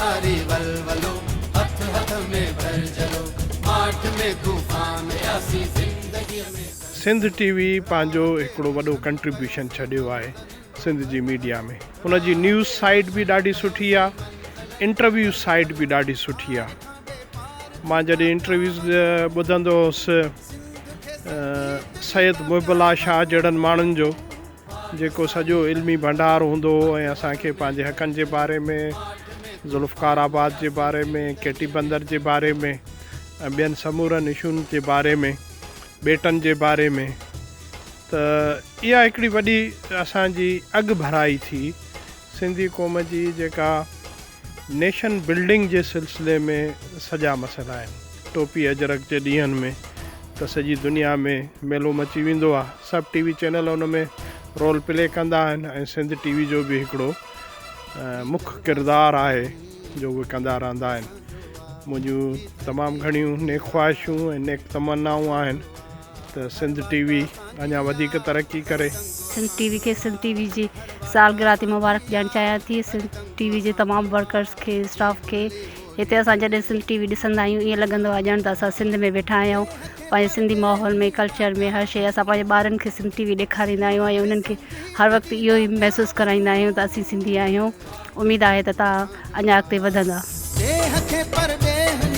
ساري ولولو، هٿ هٿ ۾ ڀرجهلو، ماٺ ۾ طوفان آياسين زندگيء ۾. سنڌ ٽي وي پنهنجو هڪڙو وڏو ڪنٽريبيوشن ڇڏيو آهي سنڌ جي ميڊيا ۾. ان جي نيوز سائيٽ به ڏاڍي سٺي آ، انٽرويو سائيٽ به ڏاڍي سٺي آ. مان جڏهن انٽرويوز ٻڌندو هوس سيد محب الله شاهه جهڙن ماڻهن جو جيڪو سڄو علمي ڀنڊار هوندو هو ۽ اسان کي پنهنجي حقن جي باري ۾، ذوالفقار آباد جي باري ۾، ڪيٽي بندر جي باري ۾ ۽ ٻين سمورن اشون جي باري ۾، ٻيٽن جي باري ۾ ته اها هڪڙي وڏي اسان جي اڳڀرائي ٿي سنڌي قوم جي جيڪا نيشن بلڊنگ جي سلسلي ۾ سڄا مسئلا آهن. ٽوپي اجرڪ جي ڏينهن ۾ ته سڄي دنيا ۾ ميلو مچي ويندو آهي. سڀ ٽي وي چينل ان ۾ رول پلي ڪندا آهن ۽ سنڌ ٽي وي جو به هڪڙو مک ڪردار آهي جو اهي ڪندا رهندا آهن. منهنجون تمام گهڻيون نيڪ خواهشون ۽ نيڪ تمنائون آهن ته سنڌ ٽي وي اڃا وڌيڪ ترقي ڪري. سنڌ ٽي وي کي سنڌ ٽي وي جي سالگرهه تي مبارڪ ڏيڻ چاهيان ٿي سنڌ ٽي وي جي تمام ورڪرس کي اسٽاف کي هتي اسان جڏهن سنڌ ٽي وي ڏسندا آهيون ائين لڳندو آهي ڄڻ ته اسان سنڌ ۾ ويٺا آهيون پنهنجي سنڌي ماحول ۾ ڪلچر ۾ هر شيء اسان پنهنجي ٻارن کي سنڌ ٽي وي ڏيکاريندا آهيون ۽ انهن کي هر وقت اهو ئي محسوس ڪرائيندا آهيون ته اسين سنڌي آهيون اميد آهي ته توهان اڃا اڳتي وڌندا. ڏيهه کي پرڏيهه.